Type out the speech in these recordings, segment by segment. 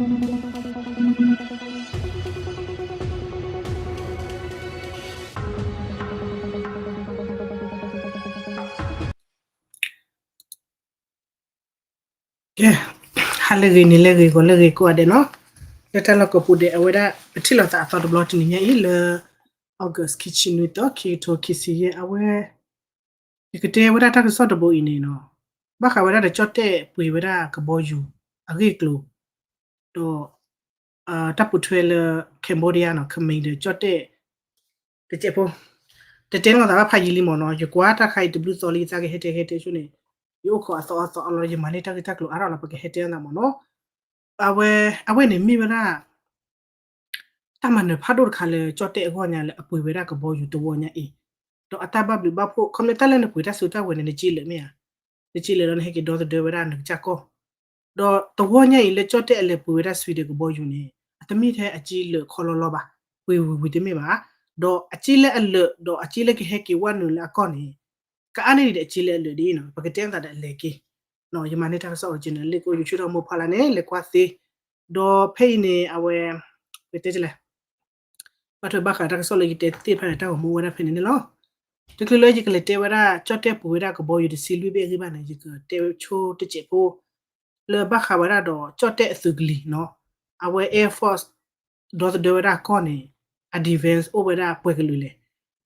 ကဲ, ဟါလၢအဂ့ၤ နံၤလၢအဂ့ၤ ဂီၤလၢအဂ့ၤကိးဂၤဒဲးနီၤ, လၢတၢ်လီၢ်ကိးပူၤဒဲး အဝဲဒၣ်ပထံၣ်လိာ်သးအသီတဘျီတနံၤညါအံၤလၢ August ခံဆံနွံသီ ခံကထိခံဆံယဲၢ် အဝဲ ယကတဲဝဲဒၣ်တၢ်ကစီၣ်တဘိအံၤန့ၣ်နီၤ, ဘၣ်ဃးဝဲဒၣ်ဒီးကၠီၣ်တဲၣ်ပှ့ၤဝဲဒၣ်ကဘီယူၤအဂ့ၢ်အကျိၤ, ဒီး တၢ်ပိာ်ထွဲလၢ Cambodia နီၤ Khmer ဒီးကၠီၣ်တဲၣ် တစဲးဖိ, တတဲလိာ်သးဘၣ်ဖးယံာ်လံမ့ၢ်နီၤ, ယကွၢ်တၢ်ခါအံၤတဘျုးသီလံ ယသးကဟဲတဲဟဲတဲဆိန့ၣ်, ယအိၣ်ခိးအသီအသီအလီၤ ယမၤန့ၢ်တၢ်ဂ့ၢ်တၢ်ကျိၤအါထီၣ်လီၤ ပကဟဲတဲလိာ်သးမ့ၢ်နီၤ, အဝဲ အဝဲန့ၣ်မ့ၢ်ဝဲဒၣ် တၢ်မၤနၢၤဖးဒိၣ်တခါလၢကၠီၣ်တဲၣ်အဂီၢ်ညါလၢအပှ့ၤဝဲဒၣ်ကဘီယူၤတဝီညါအံၤ, ဒီးအတၢ်ဘၣ်ဘျုးဘၣ်ဖှိၣ် ခီဖျိတၢ်လၢနပှ့ၤတၢ်စုတၢ်ဝဲၤန့ၣ် နစ့လၢာ်မ့ၢ်ဧါ, နစ့လၢာ်လီၤ နဟဲက့ၤဒီသဒၢဝဲဒၣ်နကစၢ်ကီၢ်, ဒီးတဝီညါအံၤလၢကၠီၣ်တဲၣ်အလဲၤပှ့ၤဝဲဒၣ် Sweden ကဘီယူၤန့ၣ် အတမ့ၢ်ထဲအစ့လၢာ်ခီလီလီဘၣ်, ပှ့ၤဝံၤဝံၤတမ့ၢ်ဘၣ်, ဒီးအစ့လၢအလၢာ် ဒီးအစ့လၢကဟဲက့ၤဝဲနုာ်လၢအကီၢ်န့ၣ် ကအါန့ၢ်ဒံးဒီးအစ့လၢအလၢာ်ဒ်အံၤနီၤ, ပကတဲသးဒီးအလဲၤက့ၤ ယမၤန့ၢ်တၢ်ကစီၣ် original လ့ၣ်ကိ YouTube ထီၣ်မိၢ်ဖီလာ်န့ၣ် လဲၤကွၢ်သ့, ဒီးဖဲအံၤန့ၣ် အဝဲ ပတဲလဲၣ် ဘၣ်ထွဲဘၣ်ဃးတၢ်ကစီၣ်လၢယတဲသ့ၣ်တဖၣ်န့ၣ် တၢ်ဂီၤမူဝဲဒၣ်ဖဲန့ၣ်န့ၣ်လီၤ. တချုးလၢယကလဲၤတဲဝဲဒၣ် ကၠီၣ်တဲၣ်ပှ့ၤဝဲဒၣ်ကဘီယူၤတဆံလွံၢ်ဘ့ၣ်အဂ့ၢ်ဘၣ်န့ၣ် ယကတဲဆိတစဲးဖိ လၢဘၣ်ဃးဝဲဒၣ်ဒီးကၠီၣ်တဲၣ်အသုးကလံၤနီၤ, အဝဲ Air Force ဒီသဒၢဝဲဒၣ်အကီၢ်န့ၣ် အ defense အိၣ်ဝဲဒၣ်ပှဲၤကလုာ်လဲၣ်.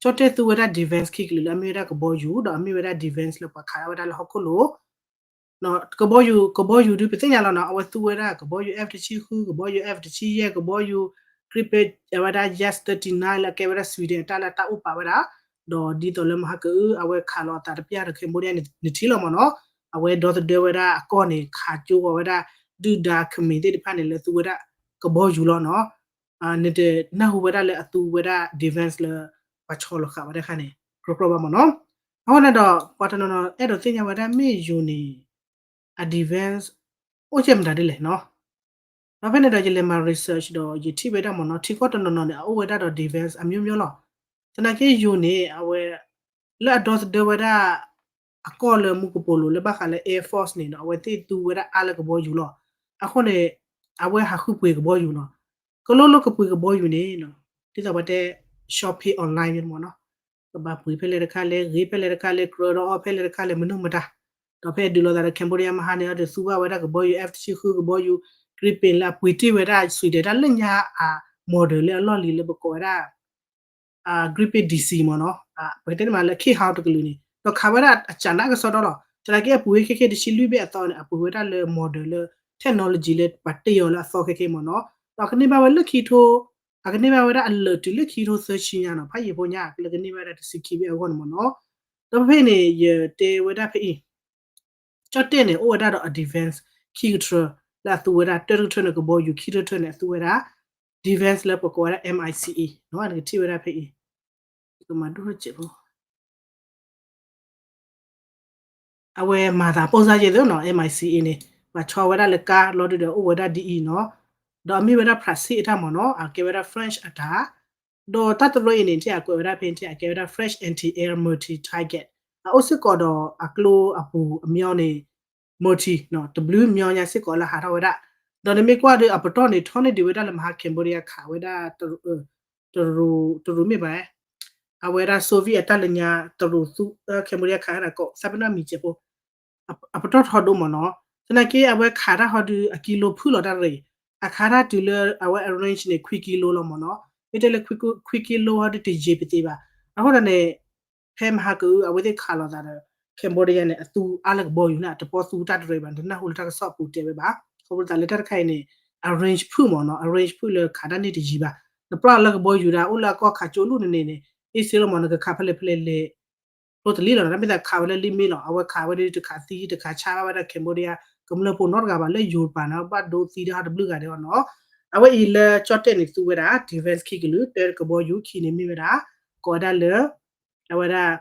ကၠီၣ်တဲၣ်သူဝဲဒၣ် defense ခံကလုာ်လၢအမ့ၢ်ဝဲဒၣ်ကဘီယူၤ ဒီးအမ့ၢ်ဝဲဒၣ် defense လၢပှၤခးဒၣ်ဝဲဒၣ်လၢဟီၣ်ခိၣ်လိၤ ကဘီယူၤ ကဘီယူၤဒုးပသ့ၣ်ညါလီၤနီၤ, အဝဲသူဝဲဒၣ်ကဘီယူၤ F တဆံဃု ကဘီယူၤ F တဆံယဲၢ် ကဘီယူၤ Gripen အဝဲဒၣ် Yak thirty-nine လၢအကဲဝဲဒၣ် Sweden တၢ်လၢတၢ်အိၣ်ပာ်ဝဲဒၣ်, ဒီးဒ်သိးလၢမဟါကအု အဝဲခးလီၤအသးတပျၢ်ဒီး Cambodia န့ၣ် နထံၣ်လီၤမ့ၢ်နီၤ, အဝဲဒီသဒၢဝဲဒၣ်အကီၢ်န့ၣ် ခးကၠိဂီၤဝဲဒၣ် ဒုၣ်ဒါ Khmer သ့ၣ်တဖၣ်န့ၣ် လၢသူဝဲဒၣ်ကဘီယူၤလီၤနီၤ. နတနၢ်ဟူဝဲဒၣ်လၢအသူဝဲဒၣ် defense လၢပှၤဆီလီၤဃာ်ဝဲဒၣ်ခါန့ၣ် ကြီကြီဘၣ်မ့ၢ်နီၤ. အဃိန့ၣ်ဒီး ပှၤတနီၤနီၤအဲၣ်ဒိးသ့ၣ်ညါဝဲဒၣ်မ့ၢ်ယိၤန့ၣ် အ defense အိၣ်ကဲမတၤဒ်လဲၣ်နီၤ. ဒီးဖဲန့ၣ်ဒီးယလဲၤမၤ research ဒီးယထံၣ်ဝဲဒၣ်မ့ၢ်နီၤ ထံကီၢ်တနီၤနီၤန့ၣ် အအိၣ်ဝဲဒၣ်ဒီး defense အမျိုးမျိုးလီၤ. သနာ်က့ယိၤန့ၣ် အဝဲ လၢအဒီသဒၢဝဲဒၣ် အကီၢ်လၢမူကပိာ်လိၤလၢဘၣ်ဃးလၢ Air Force န့ၣ်ဒီး အဝဲသ့ၣ်သူဝဲဒၣ်အါလၢကဘီယူၤလီၤ. အဃိန့ၣ် အဝဲဟးဃုပှ့ၤကဘီယူၤလီၤ. ကလိလိကပှ့ၤကဘီယူၤန့ၣ် ဒ်သိးပှၤတဲ shopping online မ့ၢ်မ့ၢ်နီၤ ကဘၣ်ပှ့ၤဖဲလဲၣ်တခါလဲၣ် ဂ့ၤဖဲလဲၣ်တခါလဲၣ် ကြၢးဒီးအီၣ်ဖဲလဲၣ်တခါလဲၣ် မနုၤမတၤ ဒီးဖဲဒုးလိာ်သးဒီး Cambodia မဟါန့ၣ် အဒီးသူဘၣ်ဝဲဒၣ်ကဘီယူၤ F တဆံဃု ကဘီယူၤ Gripen လၢအပှ့ၤတ့ၢ်ဝဲဒၣ် Sweden တၢ်လၢညါအ model လၢအလီၢ်လံၤလၢပကိးဝဲဒၣ် Gripen DC မ့ၢ်နီၤ ပကတဲန့ၣ်မးလၢ Kit Hau တကလုာ်န့ၣ် ဒီးခးဝဲဒၣ်အစၢ်နးကစီဒီလီၤ. သနာ်က့အပှ့ၤဝဲခဲခဲတဆံလွံၢ်ဘ့ၣ်အသီန့ၣ် အပှ့ၤဝဲဒၣ်လၢ model လၢ technology လၢပှၤတ့ၢ်အီၤလၢအသီခဲခဲမ့ၢ်နီၤ ဒီးကန့ၢ်ဘၣ်ဝဲလၢခံထိ အကန့ၢ်ဘၣ်ဝဲဒၣ်အလၢာ်တုၤလၢခံထိသၢဆံညါနီၤ ဖးယံာ်ဖိညါ လၢကန့ၢ်ဘၣ်ဝဲဒၣ်တဆံခံဘ့ၣ်အဂီၢ်န့ၣ်မ့ၢ်နီၤ. ဒီးဖဲဖဲအံၤန့ၣ် ယတဲဝဲဒၣ်ဖဲအံၤ ကၠီၣ်တဲၣ်န့ၣ် အိၣ်ဝဲဒၣ်ဒီးအ defense ခံကထြၢ လၢအသူဝဲဒၣ် တၢတကထြၢန့ၣ် ကဘီယူၤ ခံတကထြၢန့ၣ် အသူဝဲဒၣ် defense လၢပကိးဝဲဒၣ် MICE နီၤ နကထံၣ်ဝဲဒၣ်ဖဲအံၤ ကမၤဒိၣ်ထီၣ်စဲးဖိ အဝဲမၤသးပိၢ်စၢ်ယဲၢ်သ့နီၤ MICE န့ၣ် ပှၤဆီဝဲဒၣ်လၢကါလီၤဒုဒီး အိၣ်ဝဲဒၣ်ဒ်အံၤနီၤ ဒီးအမ့ၢ်ဝဲဒၣ် Praxis အတၢ်မ့ၢ်နီၤ အကဲဝဲဒၣ် French အတၢ် ဒီးတၢ်တရၢအံၤန့ၣ် ထံၣ်အကွဲးဝဲဒၣ်ဖဲ ထံၣ်အကဲဝဲဒၣ် French anti-air multi-target အအိၣ်စ့ၢ်ကီးဒီးအကျိအပူၤအမညီန့ၣ် multi တဘျုးမညီညါစ့ၢ်ကီးလၢဟးထီၣ်ဝဲဒၣ် ဒီးနမ့ၢ်ကွၢ်ဒီးအပတီၢ်န့ၣ် ထီန့ၢ်ဒံးဝဲဒၣ်လၢမဟါ Cambodia ခးဝဲဒၣ် တရူးမ့ၢ်ဘၣ် အဝဲဒၣ် Soviet အတၢ်လၢညါတရူးသူ Cambodia ခးဝဲဒၣ်ကိး သးပ့ၤနီၣ်မံၤစဲးဖိ အပတီၢ်ထီဒိၣ်မ့ၢ်နီၤ သနာ်က့အဝဲခးတၢ်ဟီဒုးအကံလိဖုၣ်လီၤတၢ်ရ့ၣ် အခးတၢ်တုၤလၢအဝဲ arrange န့ၣ် ခွံကံလိလီၤမ့ၢ်နီၤ မ့ၢ်တဲလၢ ခွံကံလိဟီဒုးတယံာ်ပသ့ဘၣ် အဃိသတးန့ၣ် ဖဲမဟါကအု အဝဲသ့ၣ်ခးလိာ်သးဒီး Cambodia န့ၣ် အသူအါလၢကဘီယူၤန့ၣ် တပီသူတၢ်တရ့ၣ်ဘၣ် တနၢ်ဟူလၢတၢ်ကစီၣ်အပူၤတဲဝဲဘၣ် ခီဖျိသးလၢတၢ်တခါအံၤန့ၣ် arrange ဖုၣ်မ့ၢ်နီၤ arrange ဖုၣ်လၢခးတၢ်န့ၢ်တယံာ်ဘၣ် နပျၢ်လၢကဘီယူၤဒၣ်အိၣ်လၢအကီၢ်ခးကၠိလူၢ်န့ၣ်န့ၣ် အ့ၣ်စ့လီၤမ့ၢ် နကခးဖဲလဲၣ်ဖဲလဲၣ်လဲၣ် ဖျိတလံလီၤ မ့ၢ်သးခးဝဲလၢလံာ်မ့ၢ်လီၤ အဝဲခးဝဲဒၣ်တခးသံတခးဆါဘၣ်ဝဲဒၣ် Cambodia ကမျၢၢ်ဖိနီတဂၤဘၣ်လၢယိၤပၤန့ၣ် ဘၣ်ဒိသံတၢ်ဟီတဘျုးဂၤဒဲးအီၤနီၤ အဝဲအံၤလၢကၠီၣ်တဲၣ်န့ၣ်သူဝဲဒၣ် defense ခံကလုာ် တၢကဘီယူၤခံန့ၣ်မ့ၢ်ဝဲဒၣ် ကိးဝဲဒၣ်လၢ အဝဲဒၣ်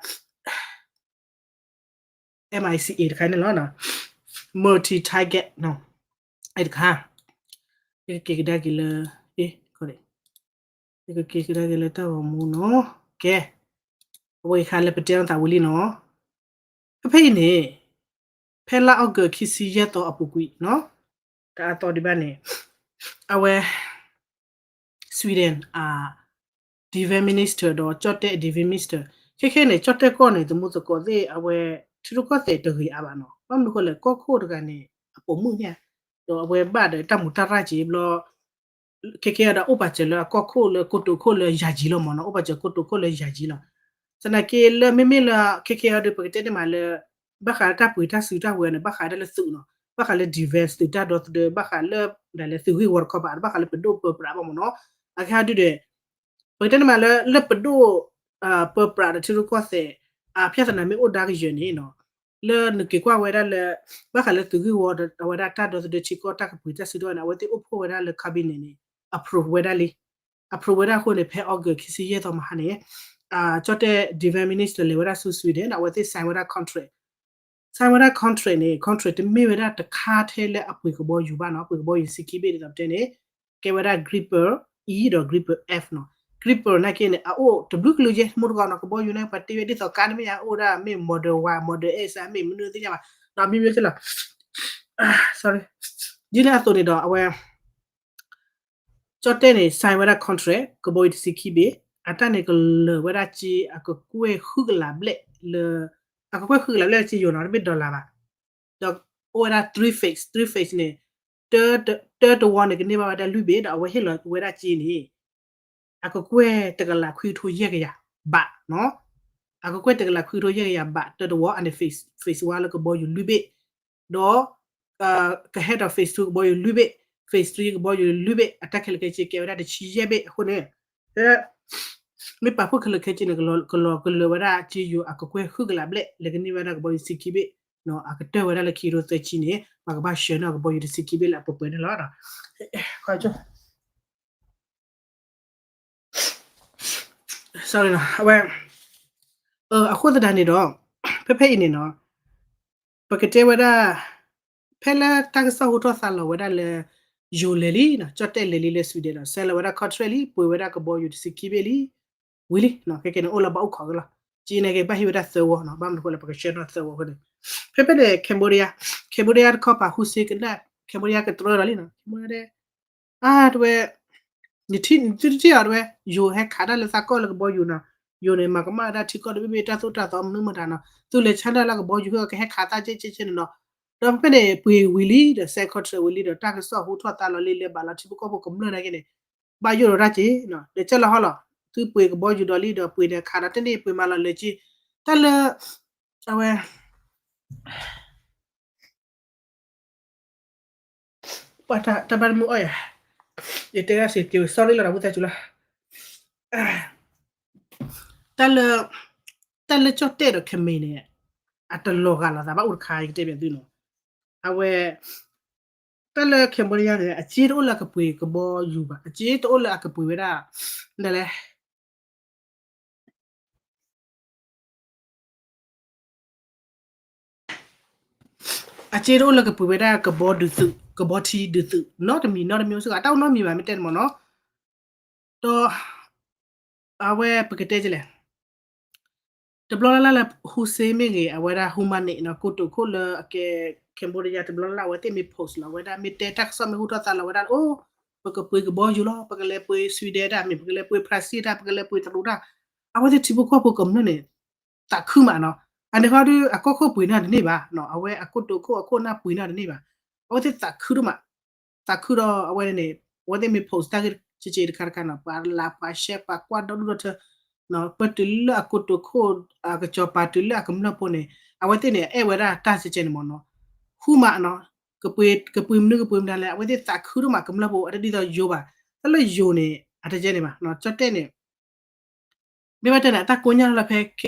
MICE တခါန့ၣ်လီၤ multi target တခါ ယကက့ၤကဒါက့ၤလၢ ယကက့ၤကဒါက့ၤလၢတၢ်ဂီၤမူနီၤ ကဲ အဝဲအံၤခါလၢပတဲအီၤသးဝံၤလံနီၤ ဖဲဖဲအံၤန့ၣ် ဖဲလါအီကူးခံဆံယဲၢ်သီအပူၤကွံာ်နီၤ တအါသီဒံးဘၣ်န့ၣ် အဝဲ Sweden အ defense minister ဒီးကၠီၣ်တဲၣ် defense minister ခဲခဲန့ၣ် ကၠီၣ်တဲၣ်ကီၢ်န့ၣ် သမူသကိးသ့ၣ် အဝဲ ထံရူၢ်ကီၢ်သဲးတဂ့ၤအါဘၣ်နီၤ. ဘၣ်မနုၤဃိလဲၣ် ကီၢ်ခိၣ်တဂၤန့ၣ် အပိာ်မုၣ်ညါ ဒီးအဝဲဘၣ်ဒီးတၢ်မူးတၢ်ရၢ်က့ၤဘျီ ခဲခဲအံၤဒီးအိၣ်ပာ်စၢၤလၢအကီၢ်ခိၣ်လၢကိတိာ်ခိၣ်လၢယၤယံၤလီၤမ့ၢ်နီၤ. အိၣ်ပာ်စၢၤကိတိာ်ခိၣ်လၢယၤယံၤလီၤ. သနာ်က့လၢမ့မ့ၢ်လၢခဲခဲအံၤဒီး ပကတဲန့ၢ်မးလၢ ဘၣ်ဃးလၢတၢ်ပှ့ၤတၢ်စုတၢ်ဝဲၤန့ၣ် ဘၣ်ဃးဒၣ်လၢသုးနီၤ, ဘၣ်ဃးလၢ defense သုးတၢ်ဒီသဒၢ ဘၣ်ဃးလၢ ဒ်လဲၣ်သုးဂ့ၢ်ဝီတခီပၤ ဘၣ်ဃးလၢပဒိၣ်ပၢပြးဘၣ်မ့ၢ်နီၤ. အကဟဲဒုဒီး ပကတဲန့ၢ်မးလၢ လၢပဒိၣ် ပၢပြးဒီးထံရူၢ်ကီၢ်သဲး အဖၠၣ်သနာ်မ့ၢ်အိၣ်ဒါကယၢၤန့ၣ်နီၤ လၢနက့ၤကွၢ်ဝဲဒၣ်လၢ ဘၣ်ဃးလၢသုးဂ့ၢ်ဝီဒီး အဝဲဒၣ်တၢ်ဒီသဒၢထံကီၢ်တၢ်ကပှ့ၤတၢ်စုတၢ်ဝဲန့ၣ် အဝဲသ့ၣ်အိၣ်ဖှိၣ်ဝဲဒၣ်လၢ cabinet န့ၣ် approve ဝဲဒၣ်လံ. approve ဝဲဒၣ်အဃိန့ၣ် ဖဲ August ခံဆံယဲၢ်သီမဟါန့ၣ် ကၠီၣ်တဲၣ် defense minister လဲၤဝဲဒၣ်ဆူ Sweden ဒီး အဝဲသ့ၣ် sign ဝဲဒၣ် contract, sign ဝဲဒၣ် contract န့ၣ် contract တမ့ၢ်ဝဲဒၣ်တခါထဲလၢအပှ့ၤကဘီယူၤဘၣ်နီၤ, ပှ့ၤကဘီယူၤတဆံခံဘ့ၣ်ဒ်သိးပတဲန့ၣ် ကဲဝဲဒၣ် Gripen E ဒီး Gripen F နီၤ. Gripen နာ်က့န့ၣ် အအိၣ်တဘျုးကလုာ်ယဲၢ် မူတကိးနီၤ, ကဘီယူၤန့ၣ် ပှၤတ့ဝဲဒ်သိးကါတမ့ၢ်ဧါ, အိၣ်ဝဲဒၣ်မ့ၢ် Model Y, Model X မ့ၢ်မနုၤသ့ၣ်ညါဘၣ်, ဒီးမ့မ့ၢ်ကလီၤ sorry, ဒ်န့ၣ်အသိးန့ၣ်ဒီး အဝဲ ကၠီၣ်တဲၣ်န့ၣ် sign ဝဲဒၣ် contract ကဘီယူၤတဆံခံဘ့ၣ်, အတၢ်န့ၣ်ကလၢာ်ဝဲဒၣ်က့ အကကွဲၢ်ဃုကလးဘျဲၣ်လၢ အကကွဲၢ်ဃုကလးဘျဲၣ်လၢက့ယိၤနီၤ, တမ့ၢ် dollar ဘၣ်. ဒီးအိၣ်ဝဲဒၣ် three phase, three phase န့ၣ် တၢတဝီန့ၣ် ကန့ၢ်ဘၣ်ဝဲဒၣ်လွံၢ်ဘ့ၣ် ဒီးအဝဲဟ့ၣ်လီၤဝဲဒၣ်က့န့ၣ် အကကွဲၢ်တကလးခွံကထိယဲၢ်ကယၤဘးနီၤ, အကကွဲၢ်တကလးခွံကထိယဲၢ်ကယၤဘး တၢတဝီ အန့ၣ် phase, phase one လၢကဘီယူၤလွံၢ်ဘ့ၣ်, ဒီး ကဟဲဒီး phase two ကဘီယူၤလွံၢ်ဘ့ၣ်, phase three ကဘီယူၤလွံၢ်ဘ့ၣ်, အတၢ်ခဲလၢာ်ခဲဆ့ကဲဝဲဒၣ်တဆံယဲၢ်ဘ့ၣ်အဃိန့ၣ် မ့ၢ်ပာ်ဖှိၣ်ခဲလၢာ်ခဲဆ့န့ၣ် ကလီၤကလၢာ်ဝဲဒၣ်က့ယိၤအကကွဲၢ်ဃုကလးဘျဲၣ် လၢကန့ၢ်ဝဲဒၣ်ကဘီယူၤတဆံခံဘ့ၣ်, အကတၢၢ်ဝဲဒၣ်လၢခံကထိသၢဆံန့ၣ် ပှၤကဘၣ်ဆှၢန့ၢ်ကဘီယူၤတဆံခံဘ့ၣ်လၢအပှဲၤပှဲၤန့ၣ်လီၤ. sorry အဝဲ အဃိသတးန့ၣ်ဒီး ဖဲဖဲအံၤန့ၣ်နီၤ ပကတဲဝဲဒၣ် ဖဲလၢတၢ်ကစီၣ်ဟူထီၣ်သါလီၤဝဲဒၣ်လၢ ယိၤလဲၤလံနီၤ, ကၠီၣ်တဲၣ်လဲၤလံလၢ Sweden ဒီး sign လီၤဝဲဒၣ် contract လံ, ပှ့ၤဝဲဒၣ်ကဘီယူၤတဆံခံဘ့ၣ်လံ, ဝံၤလံ, ခဲကဲန့ၣ် အိၣ်လၢဘၣ်အိၣ်ခိးက့ၤလီၤ, က့န့ၣ်က့ၤဘၣ်ဟ့ၣ်ဝဲဒၣ်သၢဝီနီၤ, ဘၣ်မနုၤဃိလဲၣ် ပကဆှၢန့ၢ်သၢဝီအဃိန့ၣ်, ဖဲဖဲန့ၣ် Cambodia, Cambodia တခီပၤ Hun Sen ကနၣ် Cambodia ကတြၢဒီးလံနီၤ, Cambodia အါတဝဲ နထံၣ်နသုတထံၣ်အီၤတဝဲ ယိၤဟဲခးတၢ်လၢသးကီၢ်လၢကဘီယူၤနီၤ, ယိၤန့ၣ် မၤကမၣ်ဝဲဒၣ်ထံကီၢ်တဘ့ၣ်ဘ့ၣ် တၢ်သိၣ်တၢ်သီမနုၤမတၤနီၤ, သုလဲၤဆါတၢ်လၢကဘီယူၤ ဟဲကဟဲခးသၣ်ကဲကဲကဲန့ၣ်နီၤ, ဒီးဖဲဖဲန့ၣ် ပှ့ၤဝံၤလံဒီး sign contract ဝံၤလံဒီး တၢ်ကစီၣ်ဟူထီၣ်သါလီၤလံ လဲၤဘၣ်လီၤထံဖိကီၢ်ဖိကမျၢၢ်နာ်က့န့ၣ် ဘၣ်ယိၣ်ဒီးတၢ်က့ၤနီၤ, လဲၤကၢ်လီၤဟီလီၤ, သုပှ့ၤကဘီယူၤဒီးလံဒီးပှ့ၤန့ၣ်ခးဒီးတန့ၢ်ပှ့ၤမၤလီၤလဲၤက့ၤ, တၢ်လၢ အဝဲ ပှၤတၢ်ဘၣ်တမုာ်အီၣ်ယၤ, ယတဲဒၣ်စ့ၢ်ကီး sorry လီၤဒီး ဝံသးစူၤလီၤ, တၢ်လၢ တၢ်လၢကၠီၣ်တဲၣ်ဒီး Khmer န့ၣ် အတလီၤဂာ်လိာ်သးဘၣ်အိၣ်တခါ ယကတဲဘၣ်သုနီၤ, အဝဲ တၢ်လၢ Cambodia န့ၣ် အစ့တအိၣ်လၢအကပှ့ၤကဘီယူၤဘၣ်, အစ့တအိၣ်လၢအကပှ့ၤဝဲဒၣ် ဒ်လဲၣ် အစ့တအိၣ်လၢကပှ့ၤဝဲဒၣ်ကဘီဒုးသုး ကဘီထံဒုးသုး နီတမံၤ နီတမံၤအိၣ်စ့ၢ်ကီး တၢ်အိၣ်နီတမံၤဘၣ် မ့ၢ်တဲန့ၣ်မ့ၢ်နီၤ, ဒီး အဝဲပကတဲဒ်လဲၣ် တဘျီလၢ်လၢ်လၢ Hun Sen မ့ၢ်ဂ့ၤ အဝဲဒၣ် Hun Manet နီၤ ကိတိာ်ခိၣ်လၢအကဲ Cambodia တဘျီလၢ်လၢ် အဝဲသ့ၣ်မ့ၢ် post လီၤ အဝဲဒၣ်မ့ၢ်တဲတၢ်ကစီၣ်မ့ၢ်ဟူထီၣ်သါလီၤဝဲဒၣ် အိၣ် ပကပှ့ၤကဘီယူၤလီၤ ပကလဲၤပှ့ၤ Sweden တၢ်မ့ၢ် ပကလဲၤပှ့ၤ Brazil တၢ် ပကလဲၤပှ့ၤတရူးတၢ် အဝဲသ့ၣ်ထံဖိကီၢ်ဖိကမျၢၢ်န့ၣ် သးခုမးနီၤ, အန့ၣ်ခီဒုး အကီၢ်ခိၣ်ပှ့ၤန့ၢ်တန့ၢ်ဘၣ်, အဝဲအကိတိာ်ခိၣ်အခိၣ်နၢ်ပှ့ၤန့ၢ်တန့ၢ်ဘၣ်, အဝဲသ့ၣ်သးခုဒိၣ်မး, သးခုဒီးအဝဲန့ၣ် အဝဲသ့ၣ်မ့ၢ် post တၢ်ဂ့ၢ်ကဲကဲတခါတခါနီၤ ပှၤလၢပှၤ share ပှၤကွၢ်ဒီဒူၣ်ဒီထၢ ပတုၤလၢအကိတိာ်ခိၣ် အကစီၤပၤတုၤလၢအကမျၢၢ်ဖိန့ၣ် အဝဲသ့ၣ်န့ၣ် အဲၣ်ဝဲဒၣ်တၢ်ကဲကဲန့ၣ်မ့ၢ်နီၤ, ဃူမးနီၤ, ကပှ့ၤမနုၤကပှ့ၤမနုၤလဲၣ် အဝဲသ့ၣ်သးခုဒိၣ်မးကမျၢၢ်ဖိ အတဒ်သိးယိၤဘၣ်, တၢ်လၢယိၤန့ၣ် အတကဲန့ၣ်ဘၣ်, ကၠီၣ်တဲၣ်န့ၣ် မ့ၢ်ဘၣ်တဲန့ၣ် အတၢ်ကိညၢ်လၢဖဲ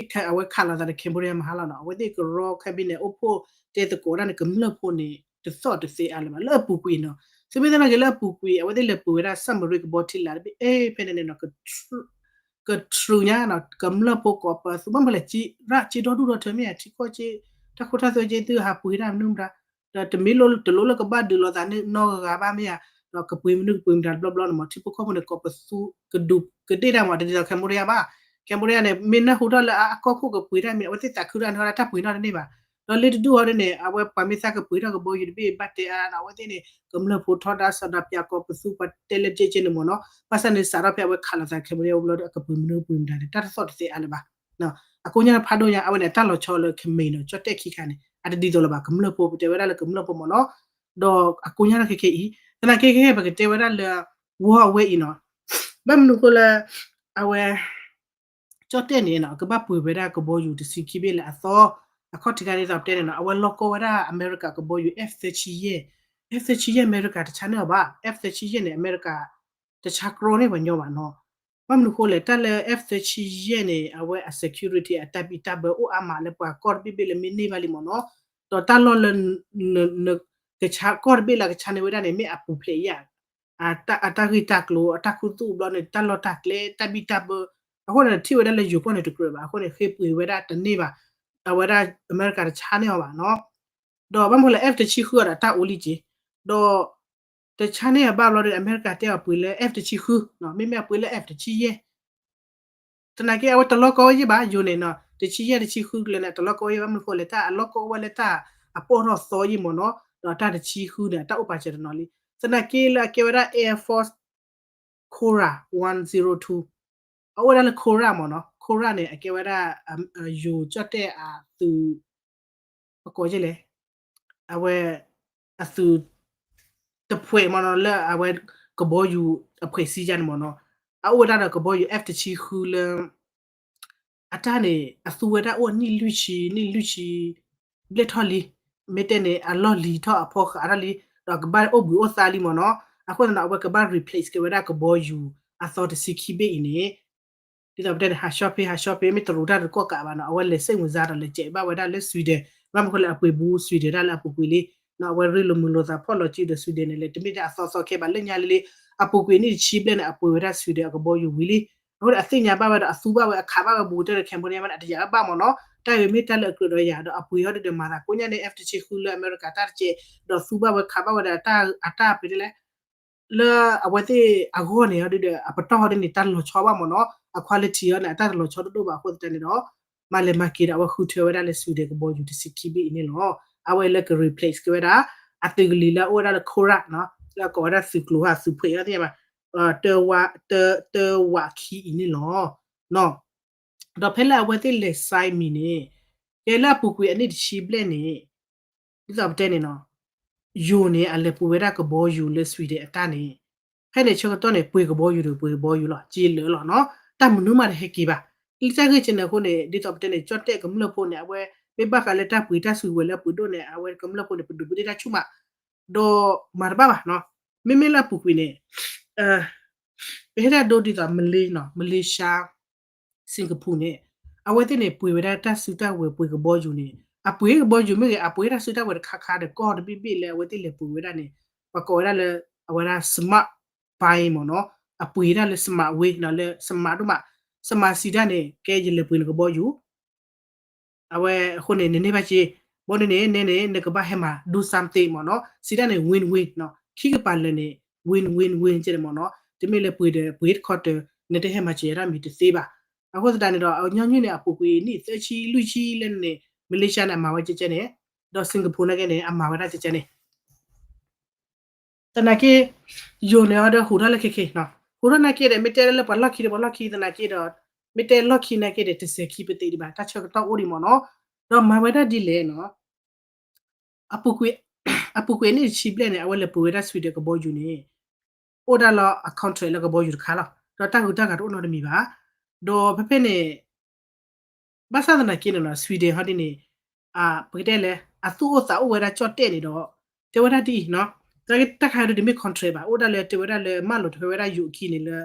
အဝဲခးလိာ်သးဒီး Cambodia မဟါလီၤနီၤ, အဝဲသ့ၣ်ကရီ cabinet အိၣ်ဖှိၣ်တဲသကိးဒၣ်န့ၣ် ကမျၢၢ်ဖိန့ၣ် တသီၣ်တသဲအါလၢၤဘၣ် လၢအပူၤကွံာ်နီၤ, သုမ့ၢ်သနာ်က့လၢအပူၤကွံာ် အဝဲသ့ၣ်လဲၤပှ့ၤဝဲဒၣ် submarine ကဘီထံလာ်တဘ့ၣ် အဲ ဖဲန့ၣ်န့ၣ်နီၤ ကထြူညါနီၤ ကမျၢၢ်ဖိကိးပသူဘၣ်မလဲၣ် က့ရၣ်က့ဒီဒူၣ်ဒီထၢမ့ၢ်ဧါ ထံကီၢ်က့ တၢ်ခိတၢ်သွဲက့သုဟးပှ့ၤတၢ်မနုၤမတၤ ဒီးတမ့ၢ်လိၣ်တလိၣ်လၢကဘၣ်ဒုးလိာ်သးန့ၣ်နီတဂၤဘၣ်မ့ၢ်ဧါ, ဒီးကပှ့ၤမနုၤကပှ့ၤမတၤတဘျီဘျီန့ၣ်မး ထံဖိကီၢ်ဖိန့ၣ် ကိးပသူကဒူးကဒ့ၣ်တၢ်မး တဒ်သိး Cambodia ဘၣ်, Cambodia န့ၣ် မ့ၢ်နၢ်ဟူထီၣ်လၢအကီၢ်ခိၣ်ကပှ့ၤတၢ်မ့ၢ် အဝဲသ့ၣ်သးခုတၢ်န့ၣ် တၢ်ပှ့ၤနီတန့ၢ်ဘၣ်, ဒီးလ့တဒူၣ်ဟီဒ်န့ၣ် အဝဲပှၤမ့ၢ်သးကပှ့ၤထီၣ်ကဘီယူၤတဘ့ၣ်ဘၣ်တဲအါဒီး အဝဲသ့ၣ်န့ၣ် ကမျၢၢ်ဖိထီဒါစီၤဒီးပၠးကီးပသူပှၤတဲလၢကဲကဲန့ၣ်မ့ၢ်နီၤ, ဘၣ်ဆၣ်န့ၣ်စးထီၣ်ဖဲအဝဲခးလိာ်သး Cambodia ဘျီဒီးအကပှ့ၤမနုၤပှ့ၤမတၤန့ၣ် တၢ်တသီၣ်တသဲးအါလၢၤဘၣ်. အကိးညါဖးဒိၣ်ညါ အဝဲန့ၣ် အတၢ်လီၤဆီလၢ Khmer နီၤ ကၠီၣ်တဲၣ်ခံခါန့ၣ် အတဒ်သိးလၢၤဘၣ် ကမျၢၢ်ဖိ ပတဲဝဲဒၣ်လၢကမျၢၢ်ဖိမ့ၢ်နီၤ, ဒီးအကိးညါထီၣ်ခဲခဲအံၤ သနာ်က့ခဲခဲ ပကတဲဝဲဒၣ်လၢ ဝီအဝဲအံၤနီၤ, ဘၣ်မနုၤအဃိလၢ အဝဲ ကၠီၣ်တဲၣ်န့ၣ်နီၤ ကဘၣ်ပှ့ၤဝဲဒၣ်ကဘီယူၤတဆံခံဘ့ၣ်လၢအသီ, အခီၣ်ထံးခါဒ်သိးပတဲန့ၣ်နီၤ အဝဲလီၢ်ကီဝဲဒၣ်အမဲရကၤကဘီယူၤ F thirty-eight, F thirty-eight အမဲရကၤတဆါန့ၢ်အီၤဘၣ်, F thirty-eight န့ၣ် အမဲရကၤ တဆါကြီန့ၢ်ပှၤညီဘၣ်နီၤ. ဘၣ်မနုၤအဃိလဲၣ် တၢ်လၢ F thirty-eight န့ၣ် အဝဲအ security အတၢ်ဘံၣ်တၢ်ဘၢအိၣ်အါမးလၢပှၤကီၢ်တဘ့ၣ်ဘ့ၣ်လၢမ့ၢ်န့ၢ်ဘၣ်လံမ့ၢ်နီၤ, ဒီးတၢ်လီၢ်လၢ ကီၢ်တဘ့ၣ်လၢကဆါန့ၢ်ဝဲဒၣ်န့ၣ် မ့ၢ်အပူၤဖျဲးယါ အတၢ်ဂ့ၢ်တၢ်ကျိၤ အတၢ်ခူသူၣ်ဘျီန့ၣ် တၢ်လီၢ်တၢ်ကျဲ တၢ်ဘံၣ်တၢ်ဘၢ, အဃိန့ၣ် ထံၣ်ဝဲဒၣ်လၢယိၤကီၢ်န့ၣ်တကြၢးဘၣ် အဃိန့ၣ် ဃ့ပှ့ၤဝဲဒၣ်တန့ၢ်ဘၣ်, အဝဲဒၣ်အမဲရကၤတဆါန့ၢ်အီၤဘၣ်နီၤ, ဒီးဘၣ်မနုၤဃိလဲၣ် F တဆံဃုအီၤဒီးတၢ်အိၣ်လံက့ၤ, ဒီး တဆါန့ၢ်အဘၣ်ဘျီဒီး အမဲရကၤတဲအီၤပှ့ၤလၢ F တဆံဃု, မ့မ့ၢ်အပှ့ၤလၢ F တဆံယဲၢ် သနာ်က့အဝဲတလီၢ်ကီဝဲယဲၢ်ဘၣ် ယိၤန့ၣ်နီၤ တဆံယဲၢ်တဆံဃုကျၢၤန့ၣ် တလီၢ်ကီဝဲယဲၢ်ဘၣ် မနုၤဃိလဲၣ် တၢ်အလီၢ်ကီဝဲလၢတၢ်အပီၢ်ထီၣ်သီယဲၢ်မ့ၢ်နီၤ, ဒီးတၢ်တဆံဃုန့ၣ် အတၢ်အိၣ်ပာ်စၢၤတနီၤလံ, သနာ်က့လၢအကဲဝဲဒၣ် Air Force Cobra one zero two, အအိၣ်ဝဲဒၣ်လၢ Cobra မ့ၢ်နီၤ, Cobra န့ၣ် အကဲဝဲဒၣ် ယိၤကၠီၣ်တဲၣ်အသုး ပကိးလဲၣ်, အဝဲ အသုး တဖှဲးမ့ၢ်နီၤ လၢအဝဲ ကဘီယူၤအဖှဲးစံယါန့ၣ်မ့ၢ်နီၤ, အအိၣ်ဝဲဒၣ်ဒီးကဘီယူၤ F တဆံဃုလၢ အတၢ်န့ၣ် အသူဝဲဒၣ်အိၣ်နံၣ်လွံၢ်ဆံ နံၣ်လွံၢ်ဆံ ဘျဲၣ်ထီၣ်လံ, မ့ၢ်တဲန့ၣ် အလီၢ်လံၤထီၣ်အဖီဃးထီၣ်လံ, ဒီးကဘၣ်အိၣ်ဘှံးအိၣ်သါလံမ့ၢ်နီၤ, အဃိသတးဒီး အဝဲကဘၣ် replace က့ၤဝဲဒၣ်ကဘီယူၤအသီတဆံခံဘ့ၣ်အံၤန့ၣ် ဒ်သိးပတဲန့ၣ် ဟးဆှီဖဲ ဟးဆှီဖဲ မ့ၢ်တရူးတၢ်တကီၢ်ကးဘၣ်နီၤ, အဝဲလဲၤစ့ၣ်ဝင်စားဒီးလဲၤစဲးဘၣ်ဝဲဒၣ်လၢ Sweden, ဘၣ်မနုၤဃိလဲၣ် အပှ့ၤဘူး Sweden တၢ်လၢအပူၤကွံာ်လံ, အဝဲရ့လိာ်မုာ်လိာ်သးဖီၣ်လီၤစုဒီး Sweden န့ၣ်လဲၣ် တမ့ၢ်ဒၣ်အသီသီခဲဘၣ် လၢညါလံလံ, အပူၤကွံာ်နံၣ်တဆံဘျဲၣ်န့ၣ် အပှ့ၤဝဲဒၣ် Sweden အကဘီယူၤဝံၤလံ, အဃိဒီးအသ့ၣ်ညါဘၣ်ဝဲဒီး အသူဘၣ်ဝဲအခးဘၣ်ဝဲဘူးကတၢၢ်ဒီး Cambodia မ့ၢ်န့ၣ် အတယာ်ဘၣ်မ့ၢ်နီၤ, တၢ်အံၤမ့ၢ်တၢ်လၢအကြၢးဒီးယၤ ဒီးအပှ့ၤဟီဒုဒီးမၤသးကိးညါန့ၣ် F တဆံဃုလၢအမဲရကၤတၢ်တကဲး, ဒီးသူဘၣ်ဝဲခးဘၣ်ဝဲဒီး အတၢ်ပတဲလဲၣ် လၢအဝဲသ့ၣ်အဂီၢ်န့ၣ် ဟီဒုဒီး အပတီၢ်ဟီဒုန့ၣ် တၢ်လီၤဆီဘၣ်မ့ၢ်နီၤ, အ quality ဟီန့ၣ် အတၢ်တလီၤဆီတဒိၣ်ဘၣ်အဃိသတးန့ၣ်ဒီး မၤလဲၤမၤက့ၤဒီး အဝဲဃုထၢဝဲဒၣ်လၢ Sweden ကဘီယူၤတဆံခံဘ့ၣ်အံၤန့ၣ်လီၤ. အဝဲလၢက replace က့ၤဝဲဒၣ် အသုးကလံၤလၢအအိၣ်ဝဲဒၣ်လၢ Cobra နီၤ, လၢအကိးဝဲဒၣ်သုးကျိၤဟးသုးဖှဲးအီၤသ့ၣ်ညါဘၣ်, တဝးခံအံၤန့ၣ်လီၤ. ဒီးဖဲလၢအဝဲသ့ၣ်လဲၤ sign မံၤန့ၣ် ကဲလၢအပူၤကွံာ်အနံၣ်တဆံဘျဲၣ်န့ၣ် ဒ်သိးပတဲန့ၣ်နီၤ, ယိၤန့ၣ် အလဲၤပှ့ၤဝဲဒၣ်ကဘီယူၤလၢ Sweden အတၢ်န့ၣ်, ဖဲန့ၣ်ဆၢကတီၢ်န့ၣ် ပှ့ၤကဘီယူၤဒီးပှ့ၤကဘီယူၤလီၤ, က့လၢာ်လီၤနီၤ, တၢ်မနုၤမးတဟဲက့ၤဘၣ်. လၢတၢ်ဂ့ၢ်ကဲန့ၣ်အဃိန့ၣ် ဒ်သိးပတဲန့ၣ် ကၠီၣ်တဲၣ်ကမျၢၢ်ဖိန့ၣ် အဝဲမ့ၢ်ဘၣ်ဃးလၢတၢ်ပှ့ၤတၢ်စုကဝဲၤလၢအပှ့ၤဒိၣ်န့ၣ် အဝဲကမျၢၢ်ဖိန့ၣ် ပဒုးပဒ့ၣ်တၢ်ဆူၣ်မး, ဒီးမၤတဘၣ်ဘၣ်နီၤ, မ့မ့ၢ်လၢအပူၤကွံာ်န့ၣ် ပဟ့ၣ်တၢ်ဒိဒ်သိး Malay နီၤ, Malaysia, Singapore န့ၣ် အဝဲသ့ၣ်န့ၣ် ပှ့ၤဝဲဒၣ်တၢ်စုတၢ်ဝဲၤပှ့ၤကဘီယူၤန့ၣ် အပှ့ၤကဘီယူၤမ့ၢ်ဂ့ၤ အပှ့ၤတၢ်စုတၢ်ဝဲၤတခါခါဒီးကီၢ်တဘ့ၣ်ဘ့ၣ်လၢအဝဲသ့ၣ်လဲၤပှ့ၤဝဲဒၣ်န့ၣ် ပှၤကိးဝဲဒၣ်လၢ အဝဲဒၣ် smart buying မ့ၢ်နီၤ, အပှ့ၤဒၣ်လၢ smart way နီၤ, လၢ smart ဒိၣ်မး, smart စံးဒၣ်န့ၣ် ကဲယလဲၤပှ့ၤနကဘီယူၤ အဝဲအဃိန့ၣ် နန့ၢ်ဘၣ်က့ၤ, ဘီန့ၣ်န့ၣ် နဲန့ၣ် နကဘၣ်ဟဲမၤ do something မ့ၢ်နီၤ, စံးဒၣ်န့ၣ် win win နီၤ, ခံကပၤလၢာ်န့ၣ် win win win ကဲန့ၣ်မ့ၢ်နီၤ, တမ့ၢ်လၢပှ့ၤဒီးပှ့ၤတခီတၢၤ နတဟဲမၤစၢၤဒၣ်မံၤတသ့ဘၣ်. အဃိသတးန့ၣ်ဒီး အညီနုၢ်န့ၣ် အပူၤကွံာ်နံၣ်သၢဆံလွံၢ်ဆံလၢန့ၣ် Malaysia န့ၣ် အမၤဝဲကဲကဲန့ၣ်, ဒီး Singapore နာ်က့န့ၣ် အမၤဝဲဒၣ်ကဲကဲန့ၣ် သနာ်က့ ယိၤန့ၣ်အီၤဒီးဟူးထီၣ်လၢခဲခဲနီၤ, ဟူးထီၣ်နာ်က့ဒီး မ့ၢ်တဲလၢပှၤလီၢ်ခံဒီးပှၤလီၢ်ခံသနာ်က့ဒီး မ့ၢ်တဲလီၢ်ခံနာ်က့ဒီး တစဲးခံပသ့ဒံးဘၣ် တၢ်ဆၢကတီၢ်အိၣ်ဒံးမ့ၢ်နီၤ, ဒီးမၤဝဲဒၣ်ဒ်လဲၣ်နီၤ, အပူၤကွံာ် အပူၤကွံာ်နံၣ်တဆံဘျဲၣ်န့ၣ် အဝဲလဲၤပှ့ၤဝဲဒၣ် Sweden ကဘီယူၤန့ၣ် အိၣ်ဒၣ်လီၤအ contract လၢကဘီယူၤတခါလီၤ, ဒီးတၢ်ဂုၤတၢ်ဂၤတအိၣ်နီတမံၤဘၣ်, ဒီးဖဲဖဲန့ၣ် ဘၣ်ဆၣ်သနာ်က့န့ၣ်နီၤ Sweden ဟီဒ်န့ၣ် ပကတဲလဲၣ် အသူၣ်အိၣ်သးအိၣ်ဝဲဒၣ်ကၠီၣ်တဲၣ်န့ၣ်ဒီး တဲဝဲဒၣ်ဒ်အံၤနီၤ, တၢ်ခါအံၤဒ်န့ၣ်မ့ၢ် contract ဘၣ် အိၣ်ဒၣ်လၢတဲဝဲဒၣ်လၢမၢလိာ်ထွဲဝဲဒၣ်ယိၤအခံန့ၣ်လၢ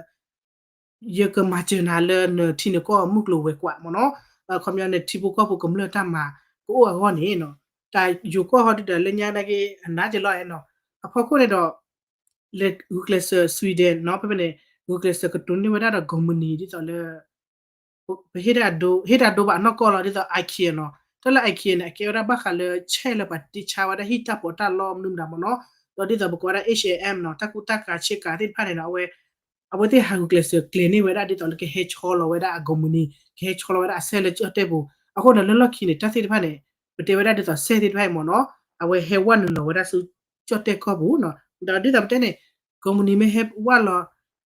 ယကမၤစၢၤနၤလၢနထံနကီၢ်မုၢ်ကျိၤဝဲၤကွာ်မ့ၢ်နီၤ, ခီပညီနထံဖိကီၢ်ဖိကမျၢၢ်တၢ်မၤကအိၣ်အဂီၢ်န့ၣ်နီၤ, တၢ်ယိၤကီၢ်ဟီဒ်ဒီးလၢညါနာ်က့ အနးက့ၤလီၤအဲၣ်နီၤ, အဖီခိၣ်န့ၣ်ဒီး လဲၤဂုာ်ကျဲးစၢး Sweden နီၤ, ဖဲဖဲန့ၣ် ဂုာ်ကျဲးစၢးကတိၤန့ၢ်ဝဲဒၣ်ဒီး company ဒ်သိးလၢ ပဟ့ၣ်တၢ်ဒိ ဟ့ၣ်တၢ်ဒိဘၣ်အနီၢ်ကီၢ်လီၤ, ဒ်သိး IKEA နီၤ, တၢ်လၢ IKEA န့ၣ် အကဲဝဲဒၣ်ဘၣ်ဃးလၢ ဆဲးလၢပှၤတ့ဆါဝဲဒၣ်ဟံၣ်တၢ်ပီးတၢ်လီမနုၤမတၤမ့ၢ်နီၤ, ဒီးဒ်သိးပကိးဝဲဒၣ် H&M နီၤ, တၢ်ကူတၢ်ကၤဆ့ကၤသ့ၣ်တဖၣ်န့ၣ်နီၤ, အဝဲ အဝဲသ့ၣ်ဟးဂုာ်ကျဲးစၢးကျဲၤန့ၢ်ဝဲဒၣ်ဒ်သိးလၢကဟဲဆီလီၤဝဲဒၣ်အ company, ကဟဲဆီလီၤဝဲဒၣ်အဆဲးလၢကၠီၣ်တဲၣ်ပူၤ, အဃိန့ၣ်လၢလီၢ်ခံန့ၣ် တၢ်သ့ၣ်တဖၣ်န့ၣ် ပတဲဝဲဒၣ်ဒ်သိး ဆဲသ့ၣ်တဖၣ်အံၤမ့ၢ်နီၤ အဝဲဟဲဝဲနုာ်လီၤဝဲဒၣ်ဆူ ကၠီၣ်တဲၣ်ကီၢ်ပူၤနီၤ ဒီးဒ်သိးပတဲန့ၣ် ကိးမုၢ်နံၤမ့ၢ်ဟဲဝဲလီၤ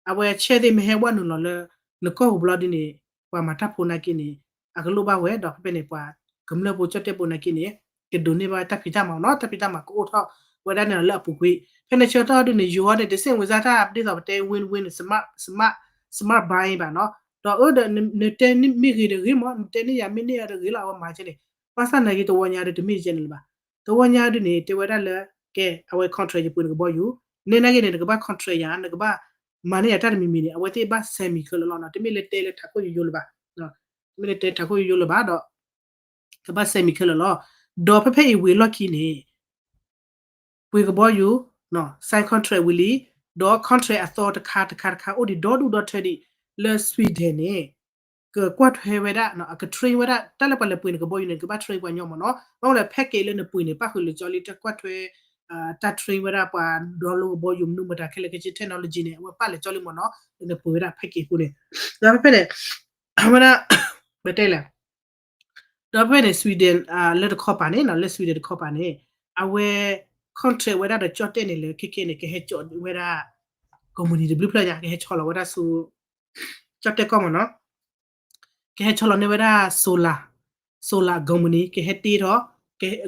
အဝဲဆဲသ့ၣ်မ့ၢ်ဟဲဝဲနုာ်လီၤလၢ နကီၢ်ပူၤဘျီဒ်န့ၣ် ပှၤမၤတၢ်ဖိနာ်က့န့ၣ် အကလိၣ်ဘၣ်ဝဲ ဒီးဖဲဖဲန့ၣ် ပှၤကမျၢၢ်ဖိကၠီၣ်တဲၣ်ဖိနာ်က့န့ၣ် ကဒိးန့ၢ်ဘၣ်တၢ်ဖံးတၢ်မၤနီၤ တၢ်ဖံးတၢ်မၤကအိၣ်ထီၣ်ဝဲဒၣ်န့ၣ်လီၤလၢအပူၤကွံာ် ဖဲန့ၣ်ဆၢကတီၢ်ဒ်န့ၣ် ယိၤအီၤန့ၣ် တစ့ၣ်ဝံၤစၢ်တၢ်ဒ်သိးပတဲ win win smart smart smart buying ဘၣ်နီၤ ဒီးအၢဒီး နတဲမ့ၢ်ဂ့ၤတဂ့ၤမး နတဲန့ၢ်ယၤမ့ၢ်န့ၢ်အီၤတဂ့ၤလီၤ အဝဲမၤကဲန့ၣ် ဘၣ်ဆၣ်နာ်က့တဝီညါဒီးတမ့ၢ်ကဲန့ၣ်လၢၤဘၣ် တဝီညါဒ်န့ၣ် တဲဝဲဒၣ်လၢ ကဲ အဝဲ contract ယပှ့ၤနကဘီယူၤ နဲနာ်က့န့ၣ် နကဘၣ် contract ယၤ နကဘၣ် မၤန့ၢ်ယၤတၢ်တမံၤမံၤန့ၣ် အဝဲသ့ၣ်ဘၣ် sign မံၤခဲလၢာ်လီၤနီၤ တမ့ၢ်လၢတဲလၢထးခိၣ်ယိယိလၢၤဘၣ် တမ့ၢ်လၢတဲထးခိၣ်ယိယိလၢၤဘၣ်ဒီး ကဘၣ် sign မံၤခဲလၢာ်လီၤ ဒီးဖဲဖဲအံၤဝံၤအလီၢ်ခံန့ၣ် ပှ့ၤကဘီယူၤ sign contract ဝံၤလံ ဒီး contract အသီတခါတခါတခါအိၣ်ဒံးဒီဒူၣ်ဒီထၢဒံး လၢ Sweden န့ၣ် ကကွၢ်ထွဲဝဲဒၣ် အက train ဝဲဒၣ် တၢ်လၢပှၤလဲၤပှ့ၤန့ၣ်ကဘီယူၤန့ၣ် ကဘၣ် train ပှၤညီမ့ၢ်နီၤ ဘၣ်မနုၤလဲၣ် package လၢနပှ့ၤန့ၣ် ပၣ်ဃုာ်လၢာ်ကၠီလံ တၢ်ကွၢ်ထွဲ တၢ် train ဝဲဒၣ်ပှၤဒီလိကဘီယူၤ မနုၤမတၤခဲလၢာ်ခဲဆ့ technology န့ၣ် အဝဲပၣ်လၢာ်ကၠီလံမ့ၢ်နီၤ လၢနပှ့ၤဝဲဒၣ် package အဃိန့ၣ် ဒီးဖဲဖဲန့ၣ် အဝဲဒၣ် ပတဲလဲၣ် ဒီးဖဲဖဲန့ၣ် Sweden လၢတခီပၤန့ၣ်နီၤ လၢ Sweden တခီပၤန့ၣ် အဝဲ contract ဝဲဒၣ်ဒီးကၠီၣ်တဲၣ်န့ၣ်လၢ ခဲခဲန့ၣ် ကဟဲကၠီၣ်ဝဲဒၣ် ကိးမုၢ်နံၤတဘျုးဖျၢၣ်ညါ ကဟဲဆီလီၤဝဲဒၣ်ဆူ ကၠီၣ်တဲၣ်ကီၢ်မ့ၢ်နီၤ ကဟဲဆီလီၤန့ၢ်ဝဲဒၣ် solar solar ကိးမုၢ်နံၤ ကဟဲတ့ထီၣ်